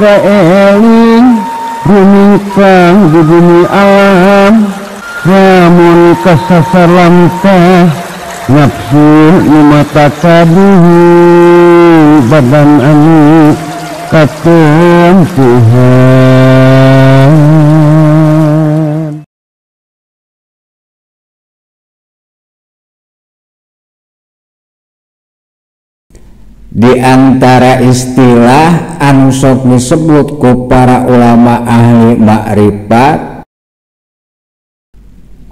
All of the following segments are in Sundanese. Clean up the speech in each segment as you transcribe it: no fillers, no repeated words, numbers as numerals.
kaeling rumingkang di bumi alam lamun kasasar lamtah nafsu nu mata kaduhu badan anu katempuhan. Di antara istilah anu sok disebut ku para ulama ahli makrifat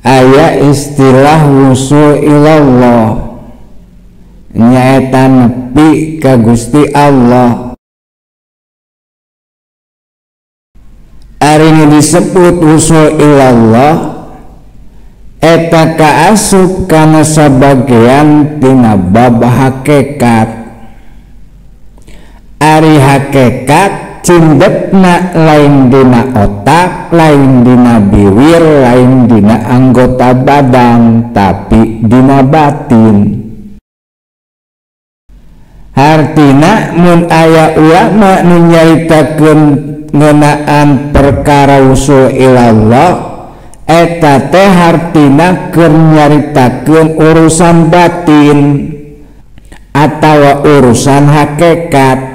aya istilah wusul ilallah, nyaeta nepi ka Gusti Allah. Ari nu disebut wusul ilallah eta kaasup kana sabagean tina bab hakikat. Ari hakikat cindepna lain dina otak, lain dina biwir, lain dina anggota badan, tapi dina batin. Hartina mun aya ulama nu nyaritakeun ngeunaan perkara wusul ilallah eta teh hartina keur nyaritakeun urusan batin atawa urusan hakikat,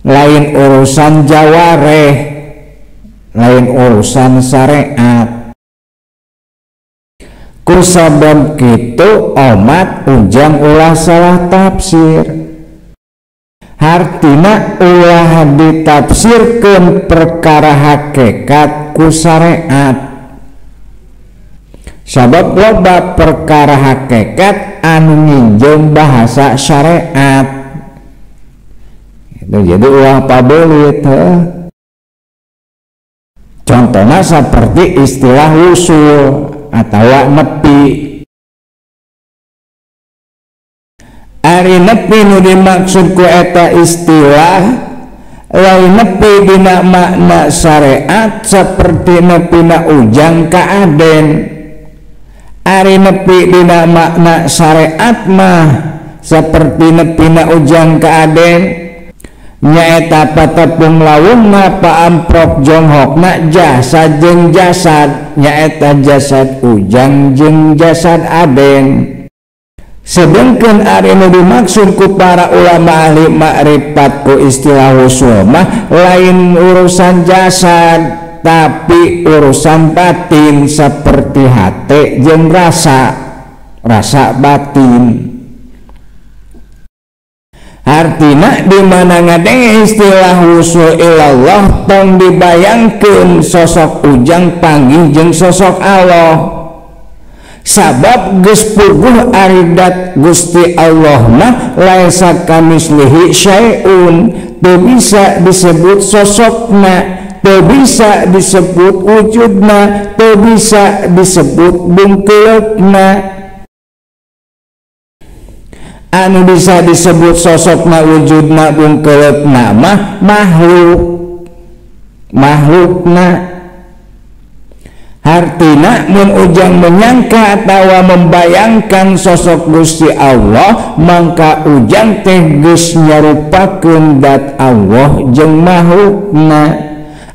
lain urusan jawareh, lain urusan syariat. Kusabab kitu omat ujang ulah salah tafsir. Hartina ulah ditafsirkeun perkara hakikat ku syariat. Sabab loba perkara hakikat anu nginjem bahasa syariat. Jadi ulah pabelit. Contohnya seperti istilah wusul atau nepi. Ari nepi nu dimaksud ku eta istilah lain nepi dina makna syariat seperti nepina ujang ka aden. Ari nepi dina makna syariat mah seperti nepina ujang ka aden nyaeta patepung lawungna paamprok jonghokna jasad jeung jasad, nyaeta jasad ujang jeung jasad aden. Sedengkeun ari nu dimaksud ku para ulama ahli makrifat ku istilah wusul mah lain urusan jasad tapi urusan batin seperti hate jeung rasa, rasa batin. Artina di mana ngadenge istilah wusul ilallah tong dibayangkeun sosok ujang panggih jeung sosok Allah. Sabab geus puguh aridat Gusti Allah mah laisa kamislihi syai'un, teu bisa disebut sosokna, teu bisa disebut wujudna, teu bisa disebut bungkeuleukna. Anu bisa disebut sosokna wujudna bungkeuleukna mah makhluk, makhlukna. Hartina mun ujang menyangka atawa membayangkan sosok Gusti Allah mangka ujang teh geus nyarupakeun dat Allah jeung makhlukna.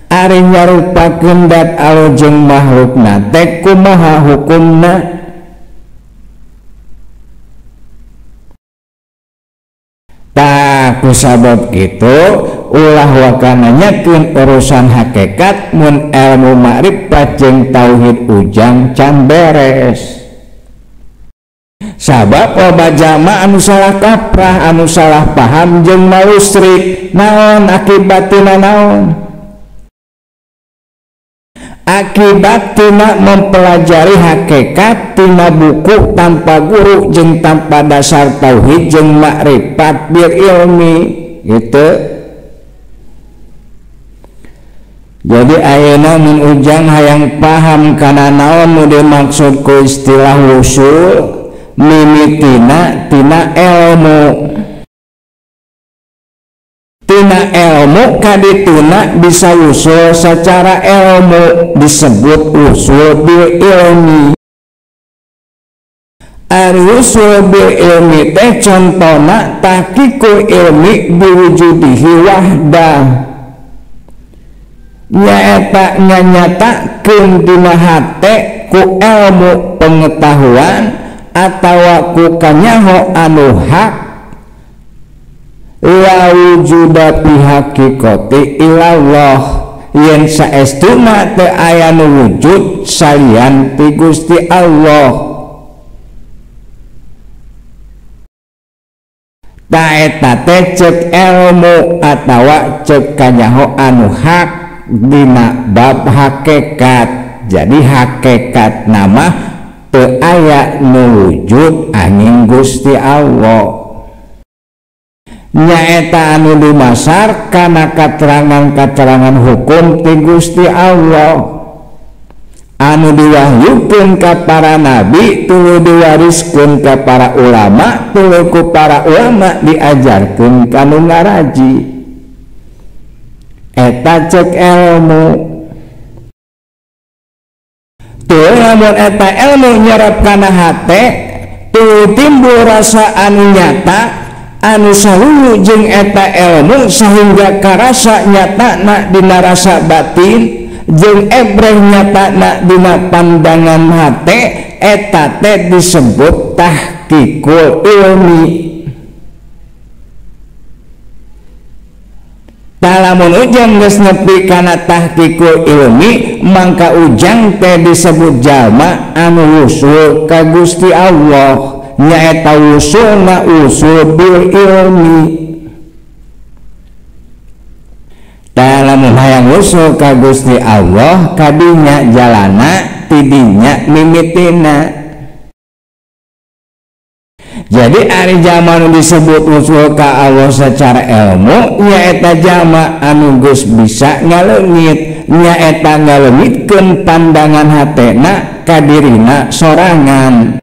Ari nyarupakeun dat Allah jeung makhlukna teh kumaha hukumna? Tak kusabab itu ulah wakana nyakeun urusan hakikat mun ilmu makrifat jeung tauhid ujang can beres. Sabab loba jama anu salah kaprah, anu salah paham jeung malusrik. Naon akibatina naon? Akibat tina mempelajari hakikat tina buku tanpa guru jeung tanpa dasar tauhid jeung makrifat bil ilmi gitu. Jadi ayeuna mun ujang hayang paham kana naon nu dimaksud ku istilah wusul mimitina tina ilmu. Tina ilmu kadituna bisa usul secara ilmu disebut usul bil ilmi. Ari usul bil ilmi teh contona tahqiqul ilmi biwujudihi wahdah. Nyaeta nganyatakeun dina hate ku ilmu pengetahuan atawa ku kanyaho anu hak la wujuda fi haqiqati illallah yen saestuna teu aya nu wujud salian ti Gusti Allah. Ta eta teh ceuk ilmu atawa ceuk kanyaho anu hak dina bab hakikat. Jadi hakikat nama teu aya nu wujud angin Gusti Allah. Nyaeta anu dumasar kana katerangan-katerangan hukum ti Gusti Allah anu diwahyukeun ka para nabi tuluy diwariskeun ka para ulama tuluy ku para ulama diajarkeun ka nu ngaraji. Eta cek ilmu. Tuluy lamun eta ilmu nyerap kana hate tuluy timbul rasa anu nyata anu salulu jeung eta ilmu sehingga karasa nyatana dina rasa batin jeung ebreh nyatana dina pandangan hate eta teh disebut tahqiqul ilmi. Tah lamun ujang geus nepi kana tahqiqul ilmi mangka ujang teh disebut jalma anu wusul ka Gusti Allah. Nyaeta wusulna usul bil ilmi. Tah lamun hayang wusul ka Gusti Allah kadinya jalana tidinya mimitina. Jadi ari jalma nu disebut wusul ka Allah secara ilmu nyaeta jalma anu geus bisa ngaleungit, nyaeta ngaleungitkeun pandangan hatena ka dirina sorangan.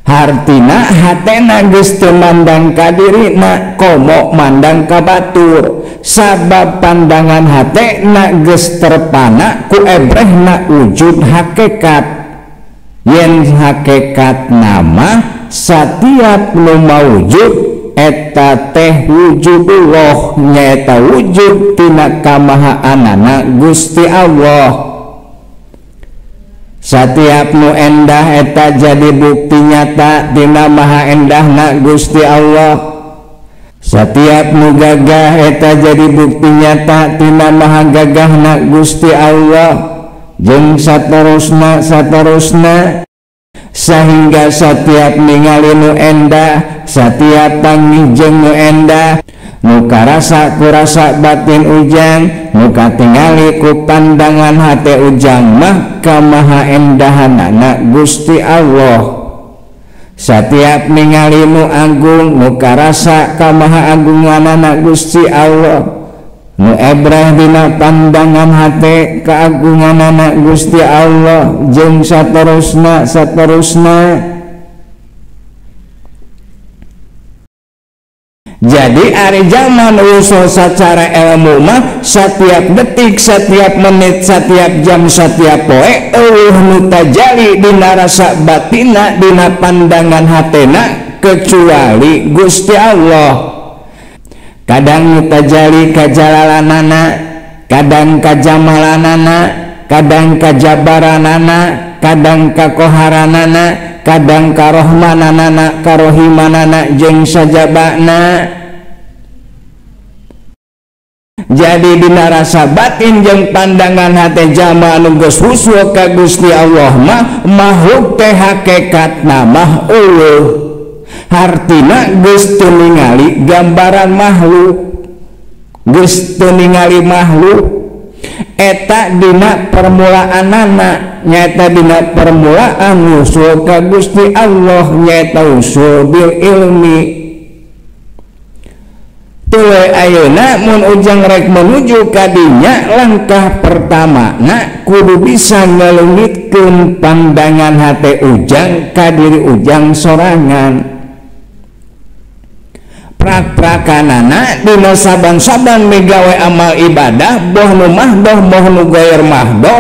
Hartina hatena geus teu mandang ka dirina komo mandang ka batur, sabab pandangan hatena geus terpana ku ebrehna wujud hakikat. Yen hakikat nama satiap nu maujud eta teh wujudullah, nyaeta wujud tina kamahaanana Gusti Allah. Satiap nu endah eta jadi bukti nyata tina maha endahna Gusti Allah. Satiap nu gagah eta jadi bukti nyata tina maha gagahna Gusti Allah. Jeung saterusna saterusna sehingga setiap ningali nu endah, setiap panggih jeung nu endah, nu karasa kurasa batin ujang, nu katingali ku pandangan hate ujang mah kamaha endahanana Gusti Allah. Setiap ningali nu agung, nu karasa kamaha agunganana Gusti Allah. Nu ebreh dina pandangan hate keagunganana Gusti Allah jeung saterusna saterusna. Jadi ari zaman usul secara ilmu mah setiap detik, setiap menit, setiap jam, setiap poe eueuh nu tajali dina rasa batina, dina pandangan hatena kecuali Gusti Allah. Kadang nu tajali kajalalanana, kadang kajamalanana, kadang kajabaranana, kadang kakoharanana, kadang karohmananana, karohimanana jeung sajabana. Jadi dina rasa batin jeung pandangan hate jalma anu geus husul ka Gusti Allah mah makhluk teh hakikatna mah eueuh. Hartina geus teu ningali gambaran makhluk, geus teu ningali makhluk. Eta dina permulaanana nyaeta dina permulaan usul ka Gusti Allah, nyaeta usul bil ilmi. Tuluy ayeuna mun ujang rek menuju ka dinya, langkah pertamana kudu bisa ngaleungitkeun pandangan hate ujang ka diri ujang sorangan. Prak-prakanana dina saban-saban migawe amal ibadah boh nu mahdoh boh nu goyer mahdoh,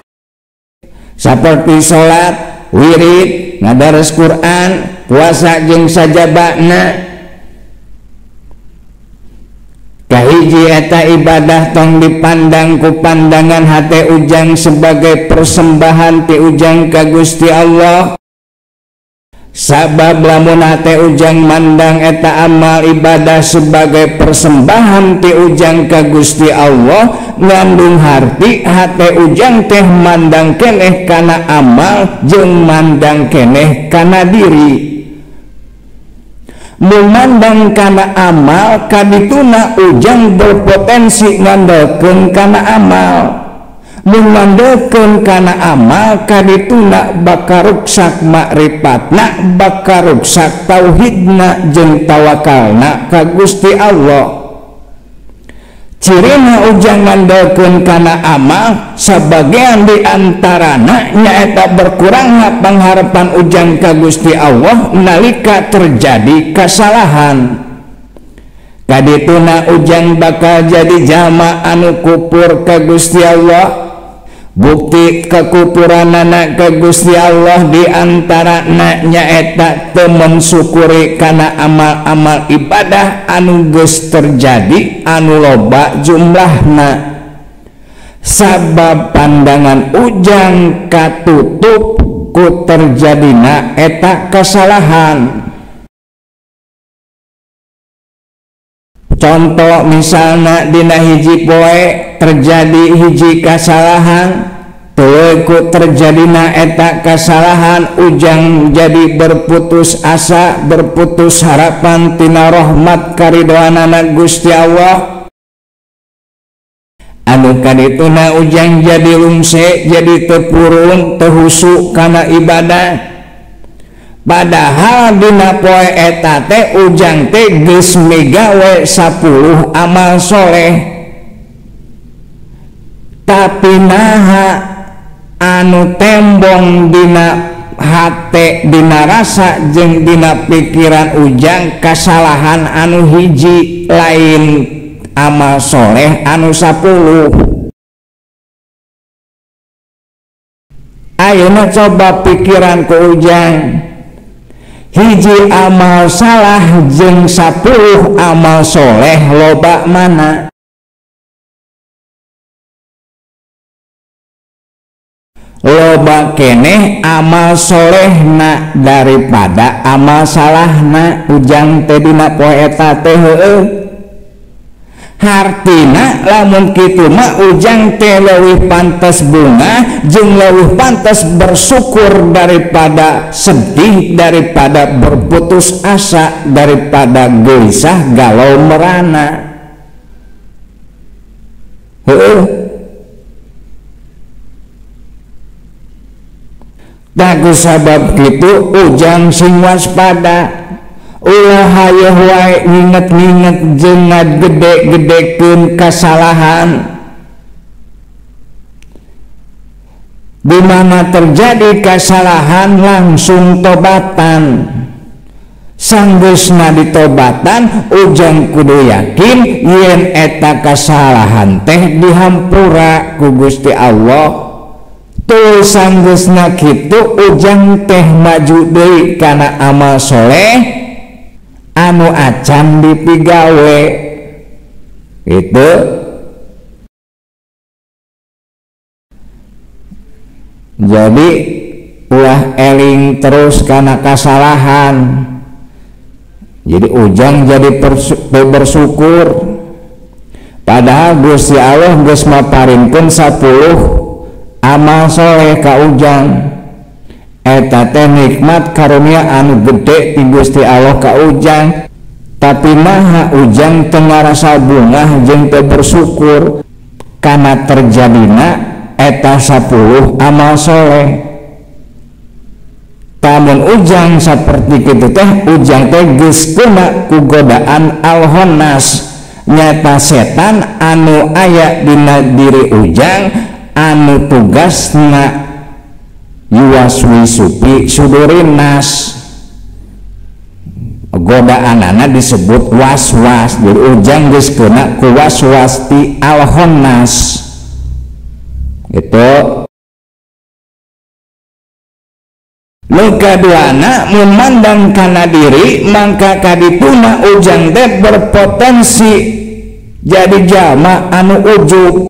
seperti salat, wirid, ngadares Quran, puasa jeung sajabana. Kahiji eta ibadah tong dipandang ku pandangan hate ujang sebagai persembahan ti ujang ka Gusti Allah. Sabab lamun hate ujang mandang eta amal ibadah sebagai persembahan ti ujang ka Gusti Allah, ngandung harti hate ujang teh mandang keneh kana amal jeung mandang keneh kana diri. Memandang kana amal kadituna ujang berpotensi ngandalkeun kana amal. Mengandalkeun kana amal kadituna bakal ruksak makripatna, bakal ruksak tauhidna jeung tawakalna ka Gusti Allah. Cirina ujang ngandalkeun kana amal sabagian di antarana nyaeta berkurangna pangharapan ujang ka Gusti Allah nalika terjadi kesalahan. Kadituna ujang bakal jadi jalma anu kupur ka Gusti Allah. Bukti kekupuranana ka Gusti Allah di antarana nyaeta teu mensyukuri kana amal-amal ibadah anu geus terjadi anu loba jumlahna. Sabab pandangan ujang katutup ku terjadina eta kesalahan. Contoh misalna dina hiji poe terjadi hiji kesalahan, tuluy ku terjadina eta kesalahan ujang jadi berputus asa, berputus harapan tina rahmat karidhoanana Gusti Allah. Anu kadituna ujang jadi lungse, jadi teu purun, teu husu kana ibadah. Padahal dina poe eta teh ujang teh geus migawe 10 amal soleh. Tapi naha anu tembong dina hate, dina rasa jeung dina pikiran ujang kasalahan anu hiji lain amal soleh anu 10. Ayeuna coba pikiran ku ujang, hiji amal salah jeung 10 amal soleh loba mana? Loba keneh amal solehna daripada amal salahna ujang teh dina poe eta teh heueuh. Hartina lamun kitu mah ujang teh leuwih pantes bunga jeung leuwih pantes bersyukur daripada sedih, daripada berputus asa, daripada gelisah galau merana. Heueuh. Tah ku sabab kitu ujang sing waspada. Ulah hayeuh wae nginget-nginget jeung ngagede-gedekeun kasalahan. Di mana terjadi kesalahan langsung tobatan. Sanggeusna ditobatan ujang kudu yakin yen eta kasalahan teh dihampura ku Gusti Allah. Tuluy sanggeusna kitu ujang teh maju deui kana amal soleh anu acan dipigawe. Itu jadi ulah eling terus karena kesalahan. Jadi ujang jadi bersyukur. Padahal Gusti Allah geus maparinkeun 10 amal soleh ka ujang. Eta teh nikmat karunia anu gede ti Gusti Allah ka ujang. Tapi naha ujang teu ngarasa bungah jeung teu bersyukur kana terjadina eta 10 amal soleh. Tamun ujang saperti kitu teh ujang teh geus kena ku godaan al-honnas, nyata setan anu aya dina diri ujang anu tugasna yuwaswisupi sudurinas. Godaanana disebut was-was. Jadi ujang geus kena ku was-was ti al-honnas. Itu nu kaduana memandang kana diri, mangka kadituna ujang teh berpotensi Jadi jalma anu ujub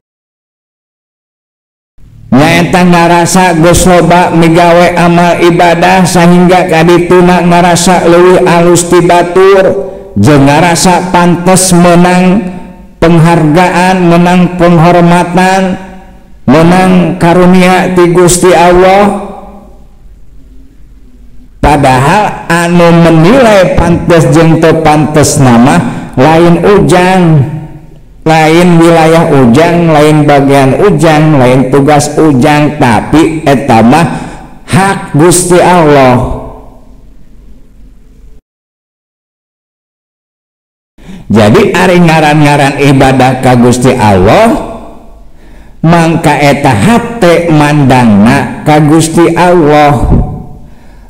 nyaeta ngarasa geus loba migawe amal ibadah sehingga kadituna ngarasa leuwih alus ti batur jeung ngarasa pantes menang penghargaan, menang penghormatan, menang karunia ti Gusti Allah. Padahal anu menilai pantes jeung teu pantes nama lain ujang, lain wilayah ujang, lain bagian ujang, lain tugas ujang, tapi eta mah hak Gusti Allah. Jadi ari ngaran-ngaran ibadah ka Gusti Allah mangka eta hate mandangna ka Gusti Allah,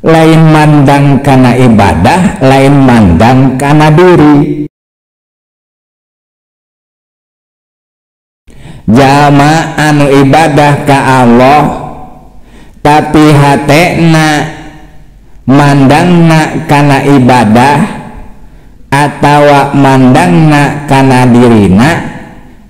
lain mandang kana ibadah, lain mandang kana diri. Jalma anu ibadah ka Allah tapi hatena mandangna kana ibadah atawa mandangna kana dirina,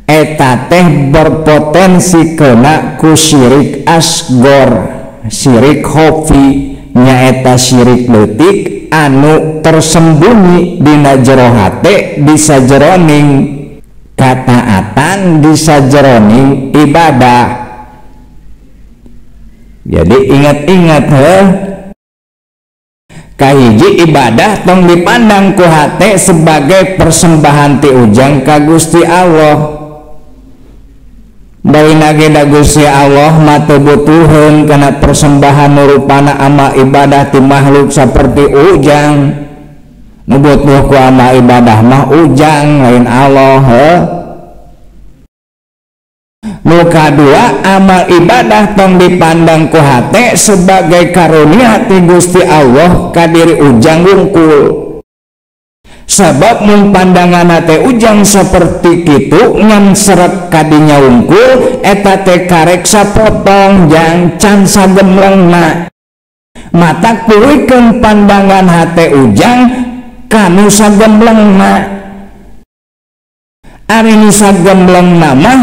eta teh berpotensi kena ku syirik asgor, syirik khofi, nyaeta syirik leutik anu tersembunyi dina jero hate, di sajeroning kataatan, di sajeroning ibadah. Jadi ingat-ingat heuh, kahiji ibadah tong dipandang ku hate sebagai persembahan ti ujang ka Gusti Allah. Baina ge da Gusti Allah mah teu butuheun kana persembahan nu rupana amal ibadah ti makhluk saperti ujang. Nu butuh ku amal ibadah mah ujang, lain Allah heuh. Nu kadua, amal ibadah tong dipandang ku hate sebagai karunia ti Gusti Allah ka diri ujang wungkul. Sabab mun pandangan hate ujang seperti kitu ngan seret kadinya wungkul, eta teh karek sapotong jang can sagemlengna. Matak tuluikeun pandangan hate ujang kanu sagemlengna. Ari nu sagemlengna mah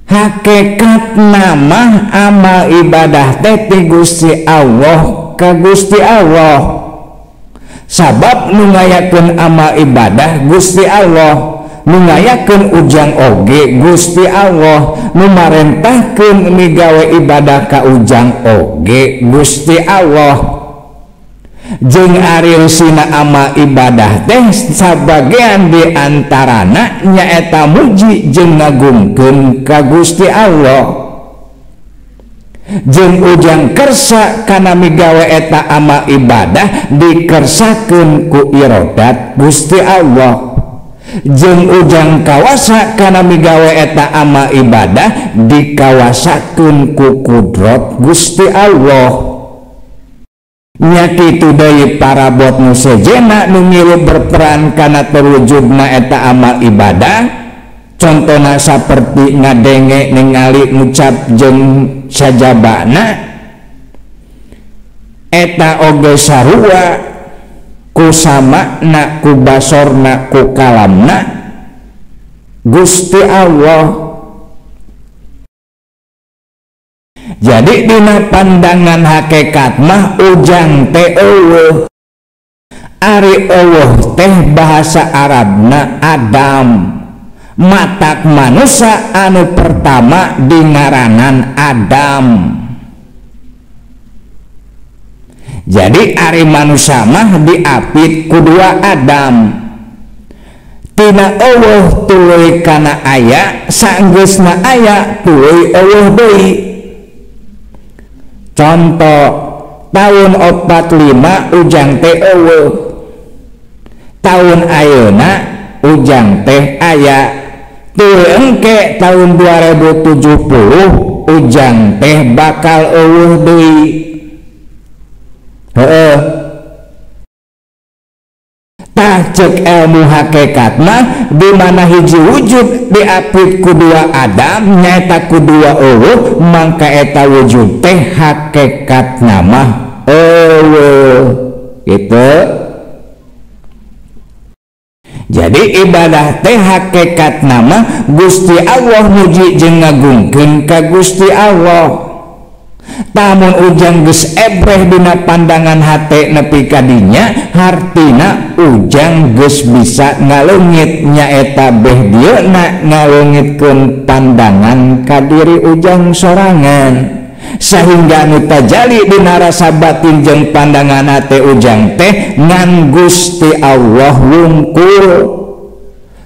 hakikat nama amal ibadah teh ti Gusti Allah ka Gusti Allah. Sabab nu ngayakeun amal ibadah Gusti Allah, nu ngayakeun ujang oge Gusti Allah, nu marentahkeun migawe ibadah ka ujang oge Gusti Allah. Jeung ari eusina amal ibadah teh sabagean di antarana nyaeta muji jeung ngagungkeun ka Gusti Allah. Jeung ujang kersa kana migawe eta amal ibadah dikersakeun ku irodat Gusti Allah. Jeung ujang kawasa kana migawe eta amal ibadah dikawasakeun ku kudrot Gusti Allah. Nya kitu deui parabot nu sejenna nu milu berperan kana terwujudna eta amal ibadah. Contona saperti ngadenge, ningali, ngucap jeung sajabana, eta oge sarua ku samakna, ku basorna, ku kalamna Gusti Allah. Jadi dina pandangan hakikat mah ujang teh eueuh. Ari eueuh teh bahasa Arabna Adam. Matak manusia anu pertama dingaranan Adam. Jadi ari manusia mah diapit ku dua Adam. Tina eueuh tuluy kana aya, sanggeusna aya tuluy eueuh deui. Contoh tahun 45 ujang teh eueuh, tahun ayeuna ujang teh aya, tuluy engke tahun 2070 ujang teh bakal eueuh deui. Heeh. Tah cek ilmu hakikat mah di mana hiji wujud diapit ku dua Adam nyaeta ku dua eueuh, mangka eta wujud teh hakikatna mah eueuh gitu. Jadi ibadah teh hakikat nama Gusti Allah muji jeung ngagungkeun ka Gusti Allah. Tamun ujang geus ebreh dina pandangan hate nepi ka dinya, hartina ujang geus bisa ngaleungit nyaeta beh dieuna ngaleungitkeun pandangan ka diri ujang sorangan. Sehingga nu tajali dina rasa batin jeung pandangan hate ujang teh ngan Gusti Allah wungkul.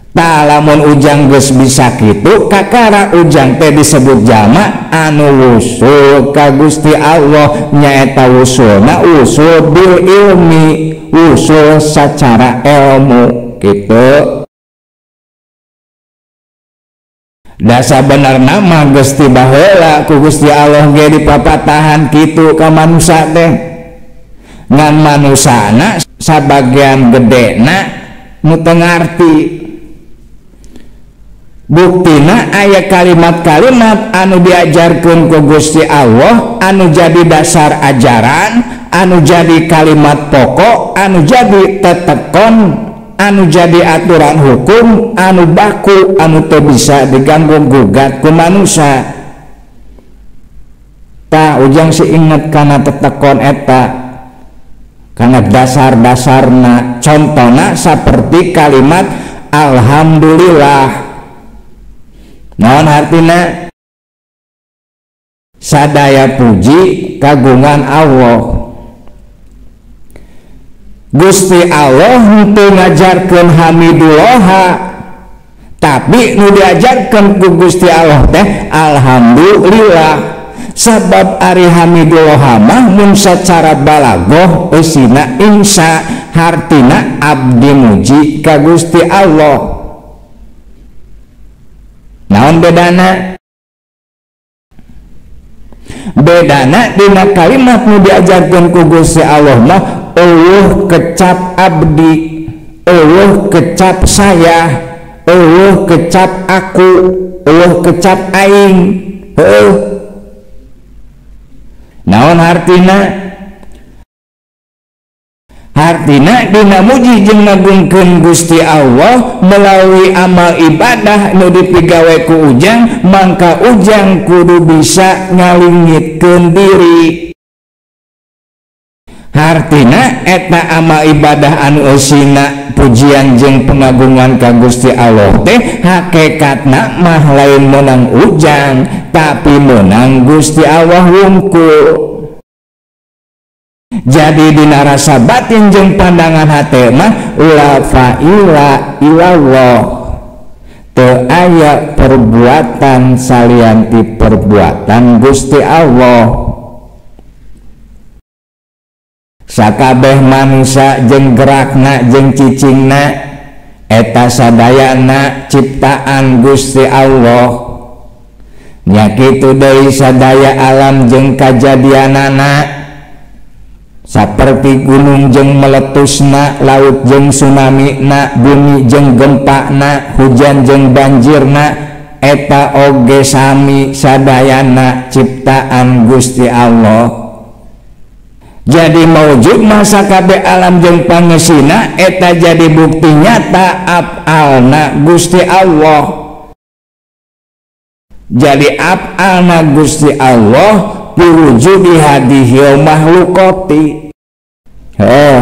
Tah lamun ujang geus bisa kitu kakara ujang teh disebut jalma anu wusul ka Gusti Allah, nyaeta wusulna wusul bil ilmi, wusul sacara ilmu kitu. Dasa benerna mah geus ti baheula ku Gusti Allah ge dipapatahan kitu ka manusa teh. Ngan manusana sabagian gedena nu teu ngarti. Buktina aya kalimat-kalimat anu diajarkeun ku Gusti Allah anu jadi dasar ajaran, anu jadi kalimat pokok, anu jadi tetekon, anu jadi aturan hukum, anu baku, anu teu bisa diganggu gugat ku manusia. Tah ujang si inget kana tetekon eta, kana dasar-dasarna. Contona saperti kalimat alhamdulillah. Naon hartina? Sadaya puji kagungan Allah. Gusti Allah henteu ngajarkeun hamidullah, tapi nu diajarkeun ku Gusti Allah teh alhamdulillah. Sabab ari hamidullah mah mun sacara balagoh eusina insya, hartina abdi muji ka Gusti Allah. Naon bedana? Bedana dina kalimat nu diajarkeun ku Gusti Allah mah eueuh kecap abdi, eueuh kecap saya, eueuh kecap aku, eueuh kecap aing. Heuh. Naon hartina? Hartina dina muji jeung ngagungkeun Gusti Allah melalui amal ibadah nu dipigawe ku ujang, mangka ujang kudu bisa ngalingitkeun diri. Hartina eta amal ibadah anu eusina pujian jeung pengagungan ka Gusti Allah teh hakikatna mah lain meunang ujang, tapi meunang Gusti Allah wungkul. Jadi dina rasa batin jeung pandangan hate mah la fa'ila ilallah, teu aya perbuatan salian ti perbuatan Gusti Allah. Sakabeh manusia jeung gerakna jeung cicingna eta sadayana ciptaan Gusti Allah. Nya kitu deui sadaya alam jeung kajadianana, saperti gunung jeung meletusna, laut jeung tsunamina, bumi jeung gempana, hujan jeung banjirna, eta oge sami sadayana ciptaan Gusti Allah. Jadi maujud masa kabeh alam jeung pangesina eta jadi bukti nyata af'alna Gusti Allah. Jadi af'alna Gusti Allah piwujudi hadihil makhlukati. Heuh.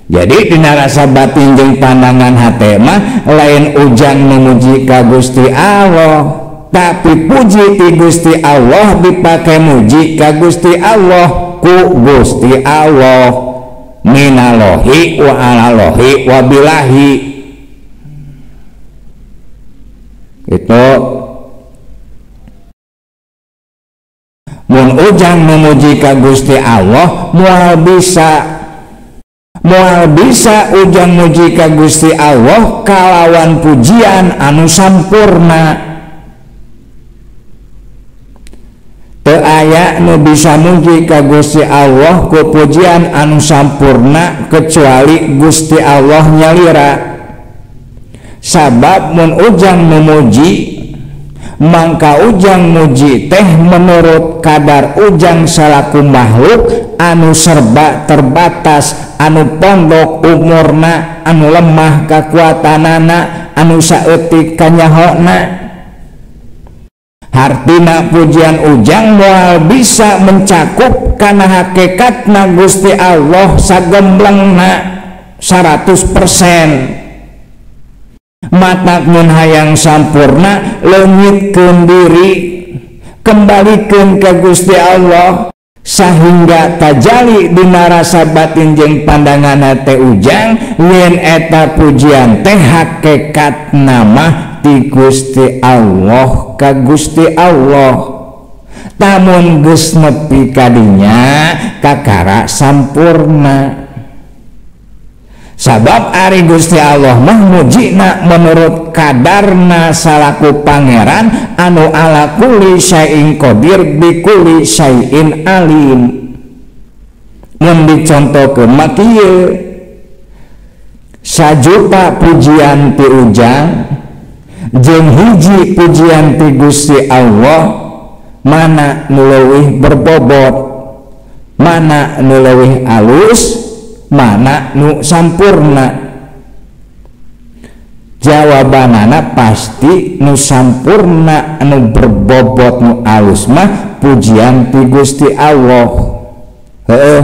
Jadi dina rasa batin jeung pandangan hate mah lain ujang memuji ka Gusti Allah, tapi puji ti Gusti Allah dipake muji ka Gusti Allah ku Gusti Allah, minalohi wa alalohi wa bilahi. Itu mun ujang memuji ka Gusti Allah moal bisa ujang muji ka Gusti Allah kalawan pujian anu sampurna. Teu aya nu bisa muji ka Gusti Allah ku pujian anu sampurna kecuali Gusti Allah nyalira. Sabab mun ujang memuji, Mangka ujang muji teh menurut kadar ujang salaku makhluk anu serba terbatas, anu pondok umurna, anu lemah kakuatanana, anu saeutik kanyahona. Hartina pujian ujang moal bisa mencakup kana hakikatna Gusti Allah sagemblengna 100%. Mata mun hayang sampurna leungitkeun diri, kembalikeun ka Gusti Allah sehingga tajali dina rasa batin jeung pandangan hate ujang yen eta pujian teh hakikatna mah ti Gusti Allah ka Gusti Allah. Tamun geus nepi kadinya kakara sampurna. Sabab ari Gusti Allah mah mujina menurut kadarna salaku pangeran anu ala kulli syai'in qadir bi kulli syai'in alim. Mun dicontohkeun mah kieu, sajuta pujian ti ujang jeung hiji pujian ti Gusti Allah, mana nu leuwih berbobot, mana nu leuwih alus, mana nu sampurna? Jawabanana pasti nu sampurna, nu berbobot, nu alus mah pujian ti Gusti Allah. Heeh.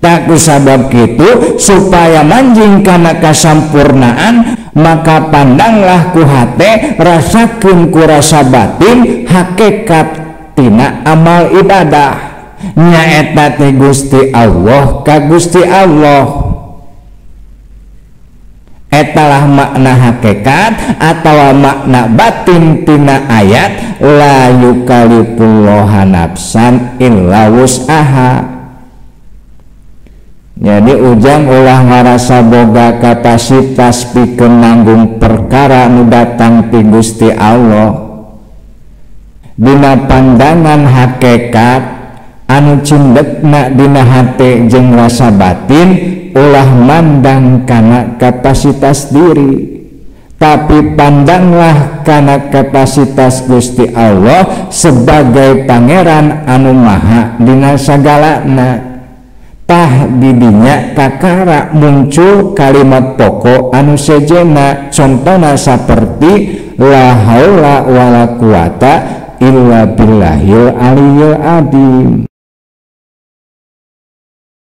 Tak kusabab kitu supaya manjing kana kasampurnaan, maka pandanglah ku hate, rasakeun ku rasa batin hakikat tina amal ibadah. Nyaeta teh Gusti Allah ka Gusti Allah. Etalah makna hakikat atau makna batin tina ayat la yukalifullahu nafsan illa wus'aha. Jadi ujang ulah ngarasa boga kapasitas pikeun nanggung perkara nu datang ti Gusti Allah. Dina pandangan hakikat anu cindekna dina hate jeung rasa batin, ulah mandang kana kapasitas diri, tapi pandanglah kana kapasitas Gusti Allah sebagai pangeran anu maha dina sagalana. Tah didinya kakara muncul kalimat pokok anu sejena, contona saperti la haula wala quwata illa billahil aliyil azim.